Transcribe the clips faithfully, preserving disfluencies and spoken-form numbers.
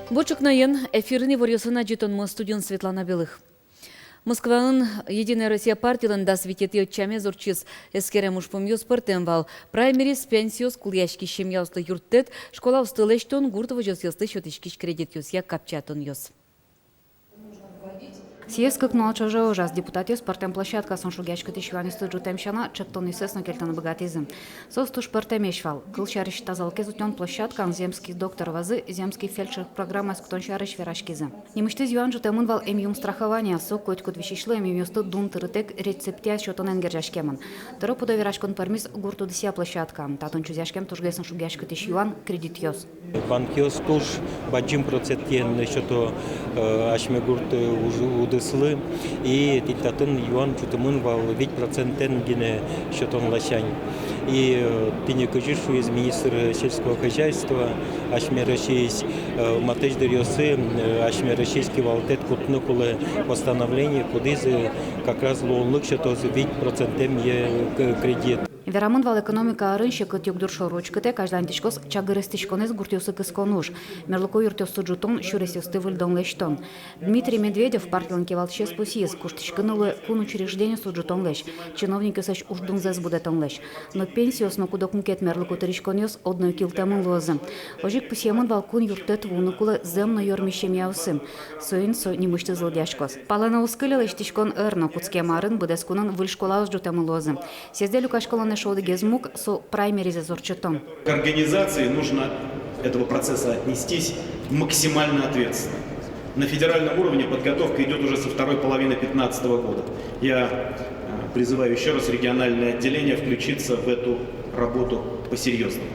Бур ӵукнаен! Эфирын иворъёсын адӟытонмы, студиын Светлана Белых. Москваын «Единая Россия» партилэн дас витетӥ ӧтчамез ортчиз. Эскерем ужпумъёс пӧртэм вал. Праймериз, пенсиос, кулэяськись семьяослы юрттэт, школаосты лэсьтон, гурт возёсъёслы сётӥськись кредитъёсъя капчиятонъёс. Съезд кык нунал ӵоже ужаз. Депутатъёс пӧртэм площадкаосын шугъяськытӥсь юанъёсты ӝутэм сяна, чектонъёссэс но кельтыны быгатӥзы. Соос туж пӧртэмесь вал. Кыл сярысь, тазалыкез утён площадкаын «Земский доктор» вазы «Земский фельдшер» программаез кутон сярысь вераськизы. Нимысьтыз юан ӝутэмын вал эмъюм страхования. Со котькуд висисьлы эмъюмъёсты дун тырытэк рецептъя сётонэн герӟаськемын. Тӧро-пудо вераськон пӧрмиз гурт удысъя площадкаын. Татын чузъяськем тужгес но шугъяськытӥсь юан — кредитъёс. Банкъёс туж бадӟым процентэн сёто, э, асьме гурт, э, уж-, удыслы. И тӥ татын юан ӝутэмын вал вить процентэн гинэ сётон ласянь. И, э, тӥни кызьы шуиз министр сельского хозяйства, асьме Россиысь, э, матысь дыръёсы, э, асьме Россиысь кивалтэт кутыны кулэ постановление, кудӥз, э, как раз луонлык сётоз вить процентэм, э, к-, кредит. Верамын вал, экономика арын секыт югдур шоры учкытэк азьланьтӥськоз чагыр эстӥськонэз гуртъёсы кыскон уж, мерлыко юртъёсты ӝутон, сюресъёсты выльдон-лэсьтон. Дмитрий Медведев, партилэн кивалтӥсез, пусйиз: куштӥськыны луэ кун учреждениослы ӝутонлэсь, чиновникъёслэсь уждунзэс будэтонлэсь. Но пенсиос но куд-ог мукет мерлыко тырӥськонъёс одно ик йылтэмын луозы. Озьы ик пусъемын вал: кун юрттэт вуыны кулэ зэм но ёрмись семьяосы. Соин со нимысьтыз лыдъяськоз. Палэнэ уз кыле лэсьтӥськон ӧр но. Кутскем арын быдэс кунын выль школаос ӝутэмын луозы. Съездэ люкаськылон эшшо одӥгез муг — со праймеризэз ортчытон. К организации нужно этого процесса отнестись максимально ответственно. На федеральном уровне подготовка идёт уже со второй половины пятнадцатого года. Я, э, призываю ещё раз региональные отделения включиться в эту работу по-серьёзному.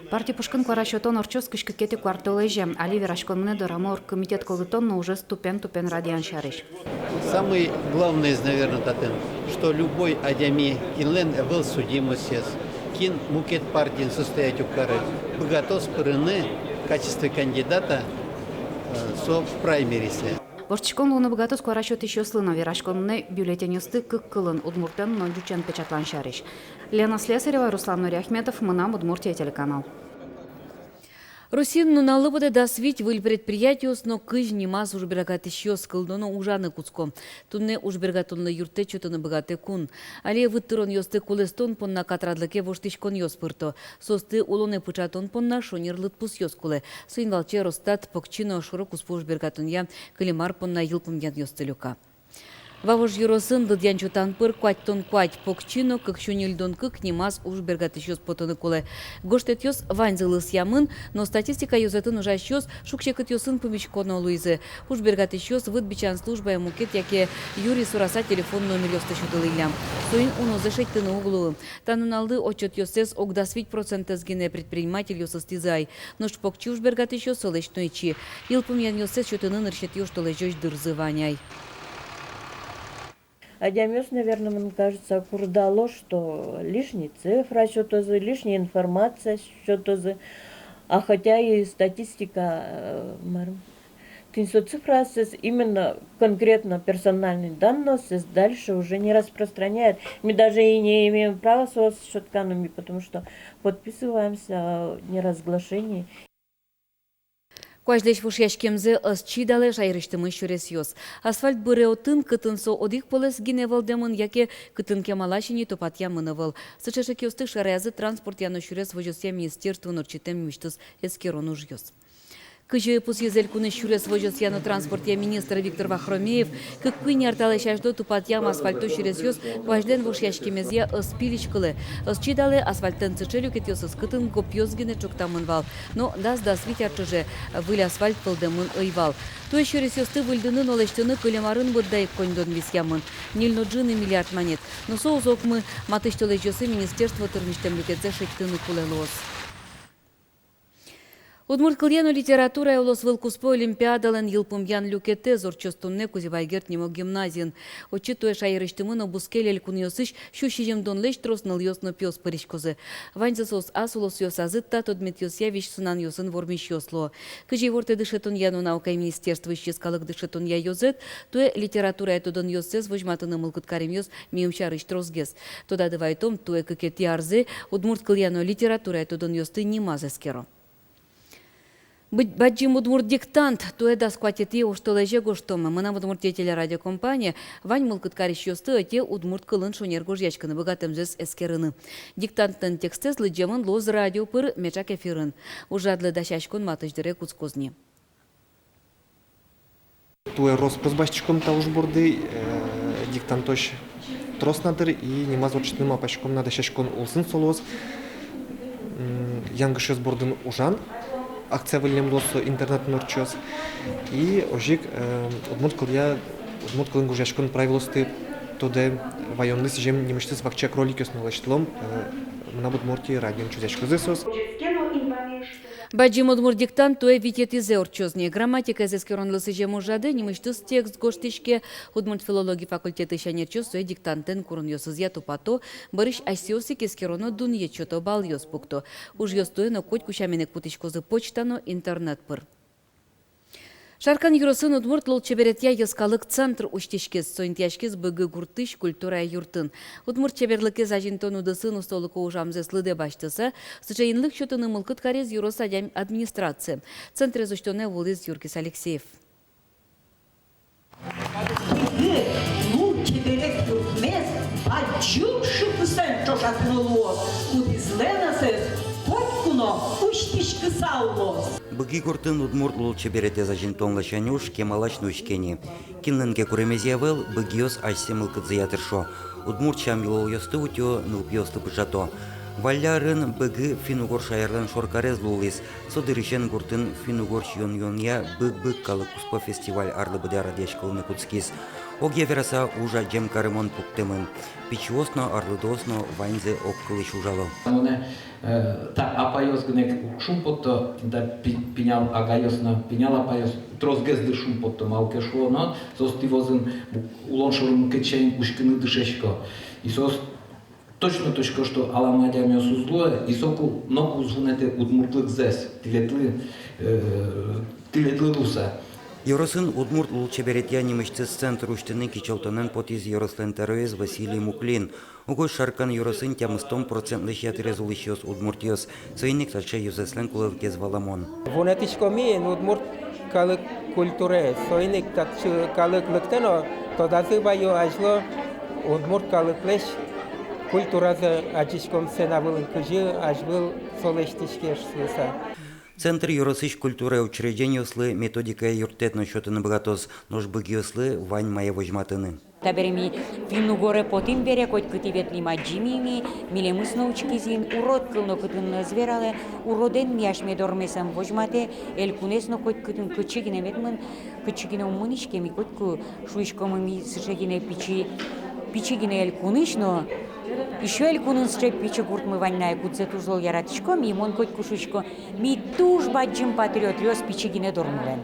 Парти пушкын куара сётон ортчоз кызь кыкетӥ куартолэзе. Али вераськон мынэ дорамы оргкомитет кылдытон но ужез тупен-тупен радъян сярысь. Самый главный из, наверное, татын, что любой адями, кинлэн ӧвӧл судимостез, кин мукет партиын состоять уг кары, быгатоз пырыны в качестве кандидата, э, со праймеризэ. Воштӥськон луыны быгатоз куара сётӥсьёслы но. Вераськон мынэ бюллетеньёсты кык кылын, удмуртэн но ӟучен, печатлан сярысь. Лена Слесарева, Руслан Нуриахметов, «Мынам Удмуртие» телеканал. Россиын нуналлы потэ дас вить выль предприятиос но кызь нимаз ужбергатӥсьёс. Кылдоно ужаны кутско. Туннэ ужбергатонлы юрттэт сётыны быгатэ кун. Али выт тыронъёсты кулэстон понна катрадлыке воштӥськонъёс пырто. Соосты улонэ пыӵатон понна шонер лыдпусъёс кулэ. Соин валче Росстат покчи но шоро-куспо ужбергатонъя кылем ар понна йылпумъянъёсты люка. Вавож ёросын лыдъян-чотан пыр куатьтон куать покчи но кык сю ньыльдон кык нимаз ужбергатӥсьёс потыны кулэ. Гожтэтъёс ваньзылы ысъямын, но статистика ёзэтын ужасьёс шуг-секытъёсын пумиськоно луизы. Ужбергатӥсьёс выт бичан службае мукет яке юри сураса телефон номеръёсты сётылӥллям. Соин унозэ шедьтыны уг луы. Та нуналлы отчётъёссэс ог дас вить процентэз гинэ предпринимательёс ыстӥзы ай. Нош покчи ужбергатӥсьёс солэсь но ичи. Йылпумъянъёссэс сётыны нырысетӥ оштолэзёзь дырзы вань ай. Адямиос, наверно, мыным кажется, курдало, что лишний цифра сётозы, лишняя информация сётозы, а хотя и статистика, э, мар, тӥни со цифраоссэс, именно конкретно персональный данныйёссэс дальше уже не распространяет. Мы даже и не имеем права соос сётканы, ми, потому что подписываемся о неразглашении. Куазьлэсь вошъяськемзэ ӧз чидалэ шаерысьтымы сюресъёс. Асфальт быре отын, кытын со одӥг полэс гинэ вӧлдэмын, яке кытын кемалась ини тупатъямын ӧвӧл. Сыӵе шекъёсты шараязы транспортъя но сюрес возёсъя министерствоын ортчытэм нимысьтыз эскерон ужъёс. Кызьы пусйиз элькунысь сюрес возёсъя но транспортъя министр Виктор Вахромеев, кык-куинь ар талэсь азьло тупатъям асфальто сюресъёс куазьлэн вошъяськемезъя ӧз пилиськылэ. Ӧз чидалэ асфальтлэн сыӵе люкетъёсыз, кытын гопъёс гинэ ӵоктамын вал, но дас-дас вить ар ӵоже выль асфальт вӧлдэмын ӧй вал. Туэ сюресъёсты выльдыны но лэсьтыны кылем арын быдда ик коньдон висъямын — ньыль но ӝыны миллиард манет. Но со уз окмы, матысь толэзьёсы министерство тырмисьтэм люкетсэ шедьтыны кулэ луоз. Удмурт кылъя но литературая улосвыл куспо олимпиадалэн йылпумъян люкетэз ортчоз туннэ Кузебай Герд нимо гимназиын. Отчы туэ шаерысьтымы но бускель элькунъёсысь сю сизьымдонлэсь трос нылъёс но пиос пыриськозы. Ваньзы соос ас улосъёсазы та тодметъёсъя визь-сынанъёсын вормисьёс луо. Кызьы ивортэ дышетонъя но наукая министерствоысь йӧскалык дышетонъя ёзэт, туэ литературая тодонъёссэс возьматыны мылкыд каремъёс миым сярысь тросгес. Тодады вайтом, туэ кыкетӥ арзэ удмурт кылъя но литературая тодонъёсты нимаз эскеро. Бадӟым удмурт диктант туэ дас куатетӥ оштолэзе гожтом. «Мынам Удмуртие» телерадиокомпания вань мылкыд карисьёсты ӧте удмурт кылын шонер гожъяськыны быгатэмзэс эскерыны. Диктантлэн текстэз лыдӟемын луоз радио пыр меӵак эфирын. Ужрадлы дасяськон матысь дыре кутскоз ни. Туэ рос-прос басьтӥськом та уж борды, э, диктантозь трос на дыр, и нимаз ортчытыны малпаськом на дасяськон улсын. Со луоз, м, янгышъёс бордын ужан, акция выллем луоз, со интернетын ортчоз. И озьы ик, э, удмурт кылъя, удмурт кылын гожъяськон правилоосты тодэ ваёнлы сӥзем нимысьтыз вакчияк роликъёс но лэсьтылом, э, «Мынам Удмуртие» радиоын чузъяськозы соос. Бадӟым удмурт диктант туэ витетӥзэ ортчоз ни. Грамматикаез эскеронлы сӥзем ужрадэ нимысьтыз текст гожтӥське. Удмурт филологи факультетысь ӧнерчиос сое диктантэн куронъёсызъя тупато, бӧрысь асьсэос ик эскероно дунъет сёто, балъёс пукто. Ужъёс туэ но котьку сямен ик кутӥськозы почта но интернет пыр. Шаркан ёросын удмурт лулчеберетъя йӧскалык центр усьтӥськиз. Со интыяськиз Быги гуртысь культура юртын. Удмурт чеберлыкез азинтон удысын устолыко ужамзэс лыдэ басьтыса, сыӵе инлык сётыны мылкыд кариз ёрос администрация. Центрез усьтонэ вуылӥз Юргис Алексеев. Быги лулчеберет юртмес бадӟым шыкысэн ӵошатыны луоз, кудӥзлэн ӧсэз котьку но усьтӥськыса улоз. Быги гуртын удмурт лулчеберетэз азинтон ласянь уж кемалась нуиське ни. Кинлэн ке куремезъя ӧвӧл, быгиос асьсэ мылкыдзыя тыршо. Удмурт сям-йылолъёсты утё, нылпиослы пыӵато. Валлян арын Быги финн-угор шаерлэн шоркарез луылӥз. Со дырысен гуртын финн-угор сиён-юонъя «Быг-быг» калык куспо фестиваль арлы быдэ радъяськылыны кутскиз. Огъя вераса, уж адӟем карымон пуктэмын. Пичиос но, арлыдоос но ваньзы огкылысь ужало. Э, та апайёс гинэ ик шумпотто, та пи-, пинал агайёс но, пинал апайёс тросгес дыр шумпотто, малы ке шуоно, соос тӥ вӧзын улон шоры мукет сямен учкыны дышетско. И соос точно тодско, что алама адямиос уз луэ, и соку но уз вунэтэ удмуртлыкзэс тӥледлы, э, тӥледлы луыса. Ёросын удмурт лулчеберетъя нимысьтыз центр усьтыны кичӧлтонэн потӥз ёрослэн тӧроез Василий Муклин. Угось Шаркан ёросын тямыстон процентлэсь ятырез улӥсьёс удмуртъёс. Соин ик таӵе ёзэслэн кулэлыкез валамон. Вунэтӥськом ини удмурт калык культураез. Соин ик татчы калык лыктэ но тодазы ваё азьло удмурт калыклэсь культуразэ, адӟиськом сцена вылын, кызьы азьвыл со лэсьтӥське шуыса. Центр ёросысь культура учреждениослы методикая юрттэт но сётыны быгатоз, нош быгиослы вань мае возьматыны. Табере ми финн-угоре потӥм бере, котькытӥ ветлӥм, адӟим ини, милемыз но учкиз ини, урод кыл но кытын но ӧз вералэ, уродэн ми асьме дормес ӧм возьматэ, элькунэз но котькытын, кытчы гинэ мед мын, кытчы гинэ ум мынӥське, ми котьку шуиськом, ми сыӵе гинэ пичи, пичи гинэ элькунысь но, ещё элькунын сыӵе пичи гуртмы вань на, кудзэ туж зол яратӥськом, и мон котьку шуисько, ми туж бадӟым патриотъёс пичи гинэ дормылэн.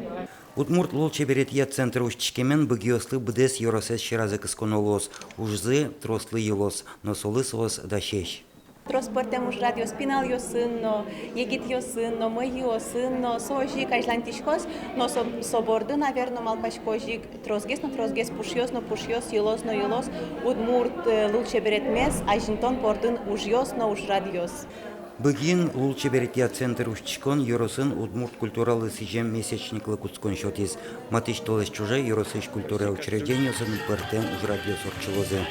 Удмурт лулчеберетъя центр усьтӥськемен быгиослы быдэс ёросэз сьӧразы кысконо луоз, ужзы трослы йылоз, но солы соос дасесь. Трос пӧртэм ужрадъёс пиналъёсын но, егитъёсын но, мӧйыосын но, со озьы ик азьланьтӥськоз, но со, со борды, наверно, малпасько, озьы ик тросгес но тросгес, пушъёс но пушъёс, йылоз но йылоз удмурт, э, лулчеберетмес азинтон бордын ужъёс но ужрадъёс. Быгиын лулчеберетъя центр усьтӥськон ёросын удмурт культуралы сӥзем месячниклы кутскон сётӥз. Матысь толэзь ӵоже ёросысь культура учреждениосын пӧртэм ужрадъёс ортчылозы.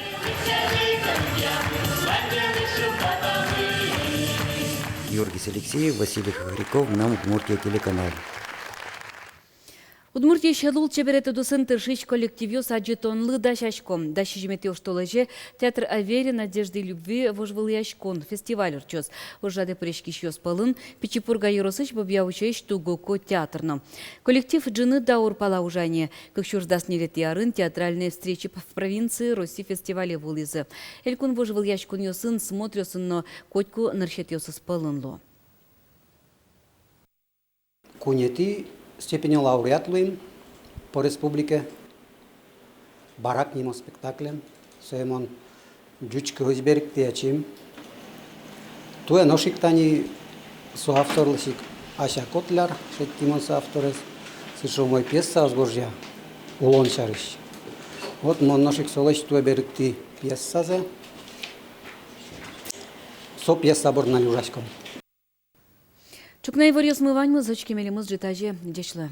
Георгий Алексеев, Василий Хохряков, «Мынам Удмуртие» телеканал. Удмуртиысь лулчеберет удысын тыршись коллективъёс адӟытонлы дасясько. Дас сизьыметӥ оштолэзе «Театр о вере, надежде и любви» вожвылъяськон фестиваль ортчоз. Ужрадэ пыриськисьёс пӧлын Пичи Пурга ёросысь Бобья-Учаысь «Тугоко» театр но. Коллектив ӝыны даур пала ужа ини. Кык сюрс дас ньылетӥ арын «Театральные встречи в провинции» Россиысь фестивале вуылӥзы. Элькун вожвылъяськонъёсын, смотръёсын но котьку нырысетӥосыз пӧлын луо. Куинетӥ степенья лауреат луим по республике «Барак» нимо спектаклен. Сое мон ӟуч кылысь берыктӥ ачим. Туэ нош ик тани со авторлэсь ик Ася Котляр шедьтӥ мон со авторез. Сыӵе умой пьесаос гожъя улон сярысь. Вот мон нош ик солэсь туэ берыктӥ пьесазэ. Со пьеса бордын али ужаськом. Ӵукна иворъёсмы ваньмыз, учке милемыз ӝытазе. Ӟечлы.